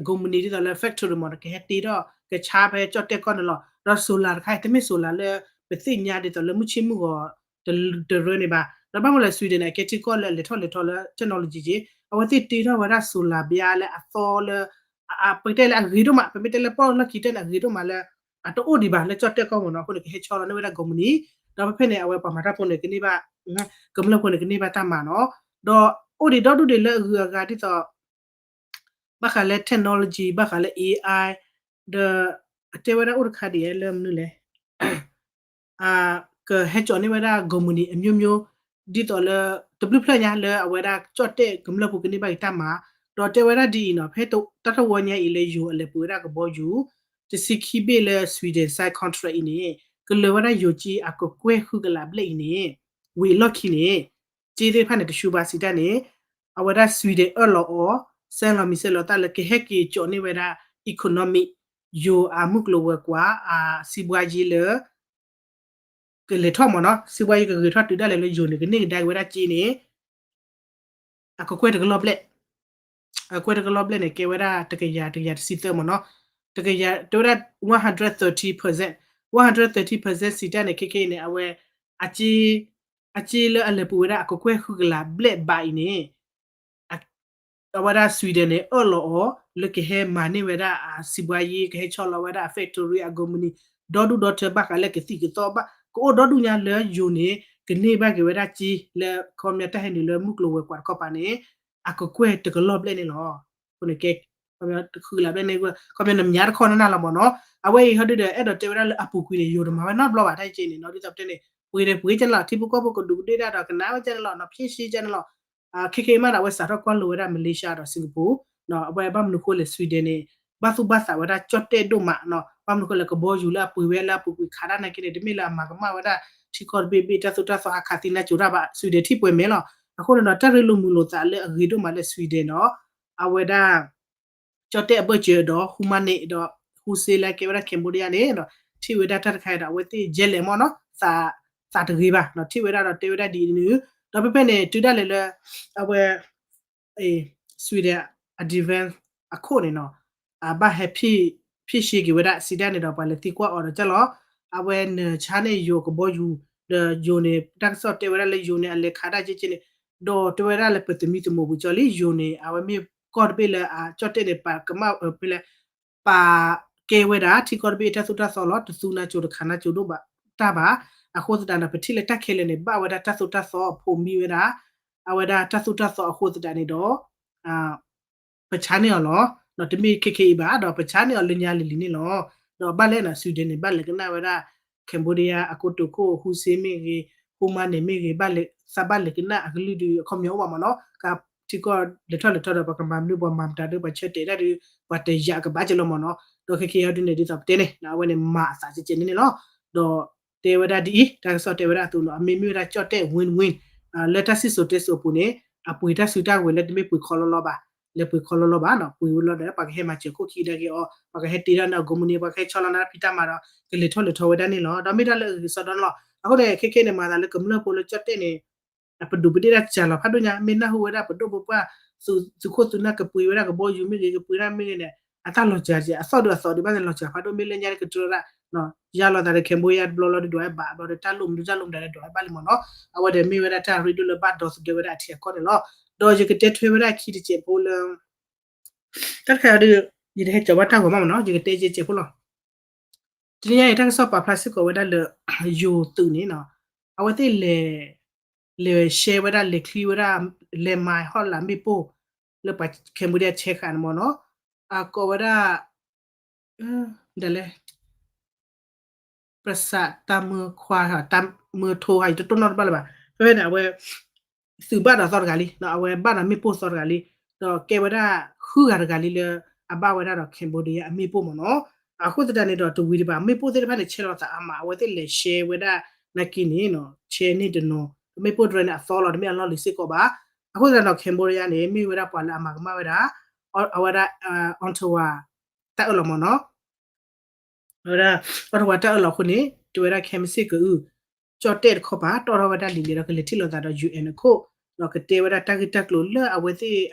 ကိးမုၢ်နံၤဒ်သိးလၢ factory မ့ၢ်နီၤ ကဟဲတ့ထီၣ် ကဆါဖဲကၠီၣ်တဲၣ်ကီၢ်န့ၣ်လီၤ ဒီး solar တခါအံၤ တမ့ၢ် solar လၢ ပသ့ၣ်ညါဒ်သိးလၢမုၢ်ဆ့ၣ်မုၢ်ဂီၤ တရၢန့ၣ်ဘၣ် ဒီးဘၣ်မနုၤလဲၣ် Sweden န့ၣ် အကဲထံကီၢ်လၢအလဲၤထီၣ်လဲၤထီလၢ technology က့ အဝဲသ့ၣ်တ့ထီၣ်ဝဲဒၣ် solar ဘၣ်လၢအသီလၢ ပကတဲလၢအဂ့ၤဒိၣ်မး ပမ့ၢ်တဲလၢပီၣ်လီၢ်ခံတဲန့ၣ် အဂ့ၤဒိၣ်မးလၢ အတအိၣ်ဒံးဘၣ်လၢကၠီၣ်တဲၣ်ကီၢ်မ့ၢ်နီၤ အဃိန့ၣ် ကဟဲဆီလီၤန့ၢ်ဝဲဒၣ်ကိးမုၢ်နံၤ ဒီးဖဲဖဲန့ၣ် အဝဲပှၤမၤတၢ်ဖိန့ၣ် ကန့ၢ်ဘၣ် ကမျၢၢ်ဖိန့ၣ် ကန့ၢ်ဘၣ်တၢ်မၤနီၤ ဒီးအိၣ်ဒံးဒီဒူၣ်ဒံးလၢအဂုၤအဂၤဒ်သိး ဘၣ်ဃးလၢ technology ဘၣ်ဃးလၢ AI ဒီး အတဲဝဲဒၣ်အိၣ်တခါဒ်အံၤလၢမနုၤလဲၣ် ကဟဲကၠီၣ်န့ၢ်ဝဲဒၣ်ကိးမုၢ်နံၤအမျိုးမျိုး ဒ်သိးလၢ တဘျုးဖျၢၣ်ညါလၢအဝဲဒၣ်ကၠီၣ်တဲၣ်ကမျၢၢ်ဖိကန့ၢ်ဘၣ်က့ၤတၢ်မၤ ဒီးတဲဝဲဒၣ်ဒ်အံၤနီၤ ဖဲတၢ်တဝီညါအံၤလၢယိၤအလဲၤပှ့ၤဝဲဒၣ်ကဘီယူၤ တဆံခံဘ့ၣ်လၢ Sweden sign contract အံၤန့ၣ် ကလၢၤဝဲဒၣ်ယိၤကၠံအကကွဲၢ်ဃုကလးဘျဲၣ်အံၤန့ၣ် ဝံၤအလီၢ်ခံန့ၣ် ကၠံသ့ၣ်တဖၣ်န့ၣ် တဆူဘၣ်စံးတၢ်န့ၣ် အဝဲဒၣ် Sweden အၢၣ်လီၤအီၤ စဲလီၤမံၤစဲလီၤသးလၢကဟဲက့ၤကၠီၣ်န့ၢ်ဝဲဒၣ် economic ယိၤအမုၢ်ကျိၤဝဲၤကွာ် အစံးဘှါယ့လၢ ကလဲၤထီၣ်မ့ၢ်နီၤ စံးဘှါယ့ကဂ့ၤထီၣ်တုၤဒၣ်လဲာ်လၢယိၤန့ၣ် ကန့ၢ်ကဒါက့ၤဝဲဒၣ်ကၠံန့ၣ် အကကွဲၢ်တကလီၢ်ဘျဲၣ် အကကွဲၢ်တကလီၢ်ဘျဲၣ်န့ၣ် ကဲဝဲဒၣ်တကယၤ တကယၤတဆံသၢမ့ၢ်နီၤ တကယၤ တဲဝဲဒၣ် one hundred thirty percent one hundred thirty percent စံးတၢ်န့ၣ် ခဲခဲအံၤန့ၣ် အဝဲ အကၠံ အကၠံလၢအလဲၤပှ့ၤဝဲဒၣ်အကကွဲၢ်ဃုကလးဘျဲၣ်ဘးအံၤန့ၣ် အဝဲဒၣ် Sweden န့ၣ် အၢၣ်လီၤအီၤလၢကဟဲမၤန့ၢ်ဝဲဒၣ်အစံးဘှါယ့ ကဟဲဆီလီၤဝဲဒၣ်အ factory အကိးမုၢ်နံၤ ဒီဒူၣ်ဒီထၢဘၣ်ဃးလၢကသံၣ်ကသီဘၣ် ကအိၣ်ဒီဒူၣ်ညါလၢယိၤန့ၣ် ကန့ၢ်ဘၣ်က့ၤဝဲဒၣ်ကၠံလၢ ခီပညီတၢ်ဟဲနုာ်လၢမုၢ်ကျိၤဝဲၤကွာ်တခီပၤန့ၣ် အကကွဲၢ်တကလီၢ်ဘျဲၣ်န့ၣ်လီၤ. အဃိန့ၣ်ကဲ ခီပညီနမၤတခီနနၢ်လီၤမ့ၢ်နီၤ အဝဲအံၤဟီဒုဒီး အဲၣ်ဒိးတဲဝဲဒၣ်လၢအပူၤကွံာ်န့ၣ် ယိၤတမၤဝဲနီတဘျီဘၣ် တၢ်ကၠံန့ၣ်နီၤ ဒ်သိးပတဲန့ၣ် ပှ့ၤန့ၣ်ပှ့ၤကဲန့ၣ်လီၤ ထံဖိကီၢ်ဖိကဒူးကဒ့ၣ်ဒၣ်ဒီးကနၣ်ဝဲကဲန့ၣ်လီၤ နီၤ ဖံးဆံကဲန့ၣ်လီၤ ခဲခဲအံၤမးဒီး အဝဲစးထီၣ်ကွၢ်လိဝဲဒၣ် Malaysia ဒီး Singapore အဝဲဘၣ်မနုၤဃိလဲၣ် Sweden န့ၣ် ဘၣ်သူၣ်ဘၣ်သးဝဲဒၣ်ကၠီၣ်တဲၣ်ဒိၣ်မးနီၤ ဘၣ်မနုၤဃိလဲၣ် ကဘီယူၤလၢအပှ့ၤဝဲလၢအပူၤကွံာ်ခးဒၣ်နာ်က့န့ၣ် တမ့ၢ်လၢအမၤကမၣ်ဝဲဒၣ် ထံကီၢ်တဘ့ၣ်ဘ့ၣ်တၢ်သိၣ်တၢ်သီဟးခးသံနၢ်ကၠိတၢ်ဘၣ် Sweden ထံၣ်ပှဲၤမဲာ်လီၤ. အဃိန့ၣ်ဒီး တၢ်ရ့လိာ်မုာ်လိာ်သးလၢအဂ့ၤဒိၣ်မးလၢ Sweden ဒီး အဝဲဒၣ် ကၠီၣ်တဲၣ်အဘၢၣ်စၢၤဒီး ဟူမါန့ၣ်ဒီး ဟူစ့လၢကဲဝဲဒၣ် Cambodia န့ၣ်ဒီး ထံၣ်ဝဲဒၣ်တၢ်တခါအံၤဒီး အဝဲသ့ၣ်ယဲလဲၣ်မ့ၢ်နီၤ သးတဂ့ၤဘၣ် ထံၣ်ဝဲဒၣ်ဒီးတဲဝဲဒၣ်ဒ်အံၤန့ၣ် ဒီးဖဲဖဲန့ၣ် တုၤဒၣ်လဲာ်လၢ အဝဲ Sweden အ defense အခိၣ်န့ၣ်နီၤ အဘၣ်ဟဲ ဖြည့်ရှင်း က့ၤဝဲဒၣ် စံးဒၣ်န့ၣ်ဒီး ပှၤလဲၤသံကွၢ်အီၤဒီးကၢ်လီၤ အဝဲနဆါန့ၢ်ယိၤကဘီယူၤ ဒီးယိၤန့ၣ် တၢ်ကစီၣ်တဲဝဲဒၣ်လၢယိၤန့ၣ် အလဲၤခးဒၣ်က့က့န့ၣ် ဒီးတဲဝဲဒၣ်လၢပသမံသမိးပူၤကၠီလံ ယိၤန့ၣ် အဝဲမ့ၢ်ကီၢ်တဘ့ၣ်လၢအကၠီၣ်တဲၣ်န့ၣ် ပကမၣ်ဖဲလဲၣ် ပာ်ကဲဝဲဒၣ် ထံကီၢ်တဘ့ၣ်အတၢ်သိၣ်တၢ်သီလီၤ တသူနၢ်ကၠိတခးနၢ်ကၠိဒိၣ်ဘၣ်တၢ်ဘၣ် အဃိသတးဒီး ပထံၣ်လၢတၢ်ခဲလၢာ်န့ၣ် ဘၣ်ဝဲဒၣ်တၢ်သိၣ်တၢ်သီအဖိမံဝဲဒၣ် အဝဲဒၣ်တၢ်သိၣ်တၢ်သီအဃိသတးန့ၣ်ဒီး ပဆါန့ၢ်အီၤလီၤ. ဒီးတမ့ၢ်ခဲခဲအံၤဘၣ် ဒီးပဆါန့ၢ်အီၤလၢညါလံၤလံၤန့ၣ်လီၤ. ဒီးဘၣ်လဲၣ်နီၤ Sweden န့ၣ် ဘၣ်လဲၤကနၣ်ဝဲဒၣ် Cambodia အကိတိာ်ခိၣ် ဟူစ့မ့ၢ်ဂ့ၤ ဟူမါန့ၣ်မ့ၢ်ဂ့ၤ ဘၣ်လဲၤသးဘၣ်လဲၤကနၣ်အကလုၢ်ဒုး အခီပညီအိၣ်ဘၣ်မ့ၢ်နီၤ ကထံကီၢ်လဲၤထီၣ်လဲၤထီဒီး ပကမၤမနုၤပှၤမၤမတၤဒီး ပှၤဆၢတဲာ်ဒၣ်ဒီး ပှၤတယာ်ကဘၣ်က့လီၤမ့ၢ်နီၤ ဒီးခဲခဲအံၤဒ်န့ၣ် ဒ်သိးပတဲန့ၣ် အဝဲန့ၣ်မၤအသးကဲကဲန့ၣ်န့ၣ်လီၤ. ဒီးတဲဝဲဒၣ်ဒ်အံၤ တၢ်ကစီၣ်တဲဝဲဒၣ်အသိးနီၤ အမ့မ့ၢ်ဝဲဒၣ်ကၠီၣ်တဲၣ် win win လၢတၢ်စံၣ်စိၤတဲစိၤအပူၤန့ၣ် အပှ့ၤတၢ်စုတၢ်ဝဲၤလၢတမ့ၢ်ပှ့ၤခီလီၤလီၤဘၣ် လဲၤပှ့ၤခီလီၤလီၤဘၣ်နီၤ, ပှ့ၤဝဲလီၤဒီး ပှၤကဟဲမၤစၢၤခိၣ်ခံဒီးက့ၤအီၤ, ပှၤကဟဲတ့ထီၣ်န့ၢ်အကိးမုၢ်နံၤ, ပှၤကဟဲဆီလီၤန့ၢ်ဖံတၢ်မၤဒီး ကလဲၤထီၣ်လဲၤထီဝဲဒၣ်န့ၣ်လီၤ. ဒီးမ့ၢ်တၢ်လၢအဂ့ၤကစီဒီန့ၣ်လီၤ. အဃိန့ၣ် ခဲခဲန့ၣ် မၤသးလၢကမျၢၢ်ဖိလၢကၠီၣ်တဲၣ်န့ၣ် အပဒူးပဒ့ၣ်တၢ်စှၤလီၤဖးဒိၣ်ညါ, မ့ၢ်နၢ်ဟူဝဲဒၣ်ပဒိၣ်ပပှၢ် သုးခိၣ်သုးနၢ်ကပှ့ၤဝဲဒၣ်ကဘီယူၤမ့ၢ်ဂ့ၤ ကပှ့ၤဒၣ်မ့ၢ်ဂ့ၤန့ၣ် အတၢ်လီၤစှၤ, အသီၣ်ဒုးအသီဒုးဘၣ်န့ၣ် လီၤစှၤဖးဒိၣ်, မ့ၢ်လၢညါန့ၣ်ကတြၢၤဒၣ် ယါလီၤသးဒီး Cambodia တဘျီလီၤဒီး ဒွးဝဲဘၣ်, ဘျီဒီးတၢ်လိၣ်မနုၤတၢ်လိၣ်မတၤဒီး ဒွးဝဲဘၣ်လံမ့ၢ်နီၤ. အဝဲဒီးမ့ၢ်ဝဲဒၣ်တၢ်ရ့ဒိၣ်လၢဘၣ်ဒီသဒၢဝဲဒၣ်အထံအကီၢ်န့ၣ်လီၤ. ဒီးယကတဲထွဲဝဲဒၣ်အခံတစဲးဖိလၢ တၢ်တခါဒီး ယတဟဲကၠီၤဘၣ်တၢ်ဂီၤမးမ့ၢ်နီၤ, ယကတဲယဲကဲးဖိလီၤ. တနံၤညါအံၤ တၢ်ကစီၣ်ပာ်ဖျါစ့ၢ်ကီးဝဲဒၣ်လၢ ယိၤသုးန့ၣ်နီၤ, အဝဲသ့ၣ်လဲၤ လဲၤရှဲဝဲဒၣ် လဲၤချံဝဲဒၣ် လဲၤမၤဟီၣ်လာ်မ့ၣ်ပိၢ် လၢပှၤ Cambodia ဆဲးဃာ်န့ၣ်မ့ၢ်နီၤ, အကိးဝဲဒၣ် ဒ်လဲၣ် ပစးတၢ်မုၢ်ခွါ တၢ်မုၢ်ထိ ယတတိၢ်နီၣ်တဘၣ်လၢၤဘၣ်. ဖဲဖဲန့ၣ် အဝဲ သုးဘၣ်ဒီးသီတဂၤလံ, အဝဲဘၣ်ဒီးမ့ၣ်ပိၢ်သီတဂၤလံ, ဒီးကဲဝဲဒၣ်ဃုဂၤတဂၤလံလၢ အဘၣ်ဝဲဒၣ်ဒီး Cambodia အမ့ၣ်ပိၢ်မ့ၢ်နီၤ. အဃိသတးန့ၣ်ဒီး တဝံၤဒံးဘၣ် မ့ၣ်ပိၢ်သ့ၣ်တဖၣ်န့ၣ် ဆဲးလီၤသးအါမး, အဝဲသ့ၣ်လဲၤရှဲဝဲဒၣ် နာ်က့န့ၣ် ဆဲးန့ၢ်တနီၤ, မ့ၣ်ပိၢ်တရၢန့ၣ် အသီလီၤ တမ့ၢ်အလီၢ်လံၤစ့ၢ်ကီးဘၣ်. အဃိသတးဒီး Cambodia န့ၣ် မ့ၢ်ဝဲဒၣ်ပှၤလၢအမၤကမၣ်ဝဲဒၣ် အဝဲဒၣ် Ottawa တၢ်အၢၣ်လီၤမ့ၢ်နီၤ. ဝဲဒၣ် Ottawa တၢ်အၢၣ်လီၤအဃိန့ၣ် တဲဝဲဒၣ် ခဲမုၢ်ဆ့ၣ်ကအု ကၠီၣ်တဲၣ်တခီပၤ တီၣ်ထီၣ်ဝဲဒၣ်လံာ်လဲၢ်ဒီး ကလဲၤထံၣ်လိာ်သးဒီး ယူၣ်အဲၣ် အခိၣ်, ဒီးကတဲဝဲဒၣ်တၢ်ဂ့ၢ်တၢ်ကျိၤလၢအဝဲသ့ၣ်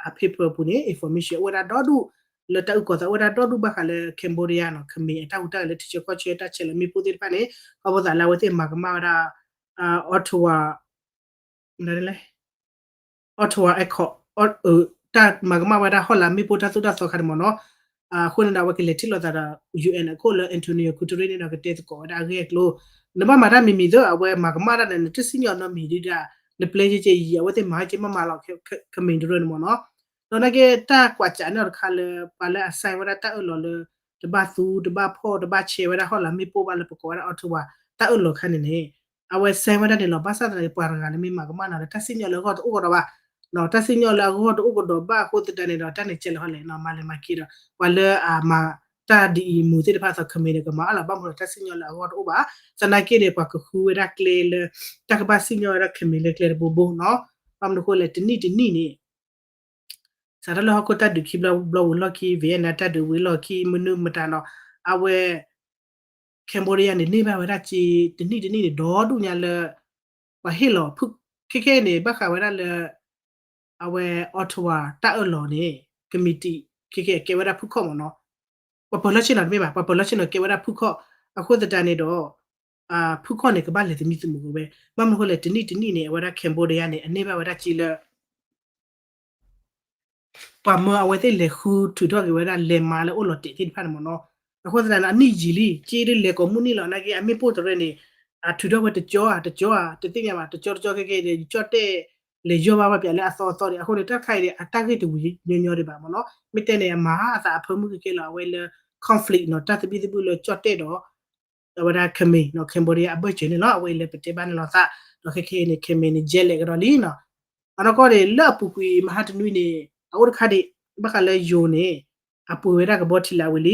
အ paper အပူၤန့ၣ် information အိၣ်ဝဲဒၣ်ဒီဒူၣ်, လၢတၢ်အုၣ်ကီၤသးအိၣ်ဝဲဒၣ်ဒီဒူၣ်ဘၣ်ဃးလၢ Cambodia နီၤ, ခမ့ၢ်အတၢ်ဟူးတၢ်ဂဲၤလၢထံဆၢကီၢ်ဆၢ တၢ်ဆဲးလီၤမ့ၣ်ပိၢ်သ့ၣ်တဖၣ်န့ၣ် ခီဖျိသးလၢအဝဲသ့ၣ်မၤကမၣ်ဝဲဒၣ် Ottawa လဲၣ် Ottawa Accord တၢ်မၤကမၣ်ဝဲဒၣ်ဟီၣ်လာ်မ့ၣ်ပိၢ်တၢ်သိၣ်တၢ်သီခါန့ၣ်မ့ၢ်နီၤ. အဃိန့ၣ်ဒီး အဝဲကလဲၤထံၣ်လိာ်သးဒီး ယူၣ်အဲၣ် အခိၣ်လၢ Antonio Guterres န့ၣ်ဒီး ကတဲသကိးဝဲဒၣ်အဂ့ၢ်အကျိၤ, နဘၣ်မၤတၢ်မံၤမံၤသ့ အဝဲမၤကမၣ်တၢ်န့ၣ် နတစံၣ်ညီၣ်နီတမံၤဒံးဒၣ်, နပျဲယကဲယံၤ အဝဲသ့ၣ်မၤဟဲက့မးမးလီၤ ခမ့ၢ်တရၢန့ၣ်မ့ၢ်နီၤ. ဒီးနာ်က့တၢ်ကွၢ်စးန့ၢ်အီၤတခါလၢ ပှၤလၢအ sign ဝဲဒၣ်တၢ်အၢၣ်လီၤလၢ တဘၣ်သူ တဘၣ်ဖီၣ် တဘၣ်ဆဲးဝဲဒၣ်ဟီၣ်လာ်မ့ၣ်ပိၢ်ဘၣ်လၢပကိးဝဲဒၣ် Ottawa တၢ်အၢၣ်လီၤခါန့ၣ်န့ၣ် အဝဲ sign ဝဲဒၣ်န့ၣ်လီၤ. ဘၣ်ဆၣ်သနာ်က့ ပှၤတဂၤလၢမ့ၢ်မၤကမၣ်နီၤဒီး တၢ်စံၣ်ညီၣ်လၢအဂီၢ်တအိၣ်ကဒီးဘၣ်, တၢ်စံၣ်ညီၣ်လၢအဂီၢ်တအိၣ်ကဒီးဘၣ်အဃိသတးန့ၣ်ဒီး တၢ်န့ၣ်ကဲလဲၣ်ဟီလဲၣ် မၤလဲၤမၤက့ၤဒီး ပှၤလၢအမၤတၢ်ဒ်အံၤမုာ်သ့ၣ်တဖၣ်သီး ခမ့ၢ်န့ၣ် ကမၤအါလီၤ ဘၣ်မနုၤဒီး တၢ်စံၣ်ညီၣ်လၢအဂီၢ်တအိၣ်ဘၣ်. သနာ်က့န့ၣ် ပှၤကဃုဝဲဒၣ်ကျဲလၢ တၢ်ကဘၣ်စံၣ်ညီၣ်ဝဲဒၣ်ခမ့ၢ်လၢကျဲတဘိဘိနီၤ. ဘၣ်မနုၤအဃိလဲၣ် တနံၣ်တနံၣ်န့ၣ် စးထီၣ်လၢဟီၣ်ခိၣ်တၢ်ဒုးခံဘျီ ဘျီဝံၤလီၢ်ခံ Vietnam တၢ်ဒုးဝံၤလီၢ်ခံ မနုၤမတၤနီၤ အဝဲ Cambodia န့ၣ် န့ၢ်ဘၣ်ဝဲဒၣ်က့ တနံၣ်တနံၣ်န့ၣ် ဒီဒူၣ်ညါလၢ ပှၤဟ့ၣ်လီၤ ခဲခဲအံၤန့ၣ် ဘၣ်ဃးဝဲဒၣ်လၢ အဝဲ Ottawa တၢ်အၢၣ်လီၤန့ၣ် committee ခဲခဲအံၤကဲဝဲဒၣ်ဖုခီၣ်မ့ၢ်နီၤ. ပှၤပၢၤလီၢ်ဆ့ၣ်နီၤတမ့ၢ်ဘၣ်, ပှၤပၢၤလီၢ်ဆ့ၣ်နီၤကဲဝဲဒၣ်ဖုခီၣ်, အဃိသတးန့ၣ်ဒီး ဖုခီၣ်န့ၣ် ကဘၣ်လဲၤသမံသမိးက့ၤဝဲ, ဘၣ်မနုၤအဃိလဲၣ် တနံၣ်တနံၣ်န့ၣ် အဝဲဒၣ် Cambodia န့ၣ် အန့ၢ်ဘၣ်ဝဲဒၣ်က့လၢ ပှၤမၢအဝဲသ့ၣ်လဲၤဃုထုးထီၣ်က့ၤဝဲဒၣ် လဲၤမၤလၢအိၣ်လီၤတဲာ်သ့ၣ်တဖၣ်န့ၣ်မ့ၢ်နီၤ. အဃိသတးန့ၣ် အနံၣ်ယံာ်လံ က့ဒ်လဲၤကိးမုၢ်နံၤလီၤ နာ်က့ အမ့ၣ်ပိၢ်တရၢန့ၣ် အထုးထီၣ်ဝဲတကၠီဧါ တကၠီဧါ တသ့ၣ်ညါဘၣ် တကၠီတကၠီခဲခဲဒီး ကၠီၣ်တဲၣ် လဲၤယီၢ်ဘၣ်ဝဲပၠးလၢအသီအသီဒီး အဃိန့ၣ် တၢ်တခါအံၤဒီး အတၢ်ဂ့ၢ်တဝံၤညီညီဒံးဘၣ်မ့ၢ်နီၤ. မ့ၢ်တဲန့ၣ် အမၤအသးအဖၢမုၢ်ကကဲလီၤ အဝဲလၢ conflict နီၤ တၢ်သဘံၣ်သဘုၣ်လၢကၠီၣ်တဲၣ်ဒီး အဝဲဒၣ် ခမ့ၢ်နီၤ Cambodia အဘၢၣ်စၢၤန့ၣ်လီၤ. အဝဲအံၤလၢပတဲဘၣ်န့ၣ်လီၤသး ဒီးခဲခဲအံၤန့ၣ် ခမ့ၢ်န့ၣ် ယဲလဲၣ်ကဒီးလံနီၤ. အနီၢ်ကီၢ်န့ၣ် လၢအပူၤကွံာ်မဟါတနွံန့ၣ် အအိၣ်တခါဒံး ဘၣ်ဃးလၢယိၤန့ၣ် အပှ့ၤဝဲဒၣ်ကဘီထံလာ်ဝံၤလံ.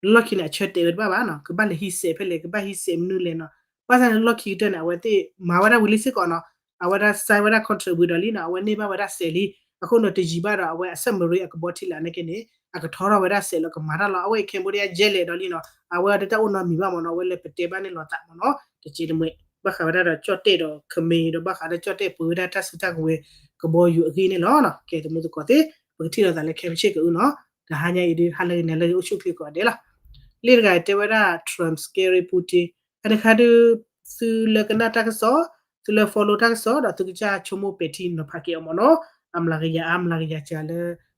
လီၢ်ခံန့ၣ် အဆၢတဲာ်ဝဲတဘၣ်ဘၣ်နီၤ ကဘၣ်လဲၤဟံးစဲးဖဲလဲၣ် ကဘၣ်ဟံးစဲးမနုၤလဲၣ်နီၤ. ဘၣ်ဆၣ်န့ၣ် လီၢ်ခံကတၢၢ်န့ၣ် အဝဲသ့ၣ်မၤဝဲဒၣ်ဝံၤလံစ့ၢ်ကီးနီၤ အဝဲဒၣ် sign ဝဲဒၣ် contract ဝံၤဒီးလံနီၤ အဝဲန့ၢ်ဘၣ်ဝဲဒၣ်စဲးလံ. အဃိန့ၣ် တယံာ်ဘၣ်ဒီး အဝဲအ submarine အကဘီထံလာ်နာ်က့န့ၣ် အကထီထီၣ်ဝဲဒၣ်စဲးလၢကမၤတၢ်လီၤ. အဝဲအံၤ Cambodia ယဲလဲၣ်ဒီးလံနီၤ အဝဲအံၤတၢ်အိၣ်နီတမံၤဘၣ်မ့ၢ်နီၤ အဝဲလၢပတဲဘၣ်န့ၣ်လီၤသးမ့ၢ်နီၤ တက့တမှဲ ဘၣ်ဃးဝဲဒၣ်ဒီးကၠီၣ်တဲၣ်ဒီးခမ့ၢ်ဒီးဘၣ်ဃးဒီးကၠီၣ်တဲၣ်ပှ့ၤဝဲဒၣ်တၢ်စုတၢ်ကဝဲၤကဘီယူၤအဂ့ၢ်န့ၣ်လီၤ. ကဲသမူသကိးသ့ၣ် ပကထံၣ်လိာ်သးလၢခဲမုၢ်ဆ့ၣ်ကအုနီၤ တဟါညါအံၤဒုး ဟါလၢဂ့ၤနၤလၢဂ့ၤ အိၣ်ဆူၣ်ချ့ကိးဂၤဒဲးလီၤ. လံတဂၤတဲဝဲဒၣ် Trump scary Putin အတခါဒုး သုလၢကနၣ်တၢ်ကစီၣ် သုလၢ follow တၢ်ကစီၣ်ဒီးသုကစၢ်ဆိကမိၣ်ပဲာ်ထံနီၤဖးက့ၤအီၤမ့ၢ်နီၤ အမျးကယၤအါ မျးကယၤစှၤလၢ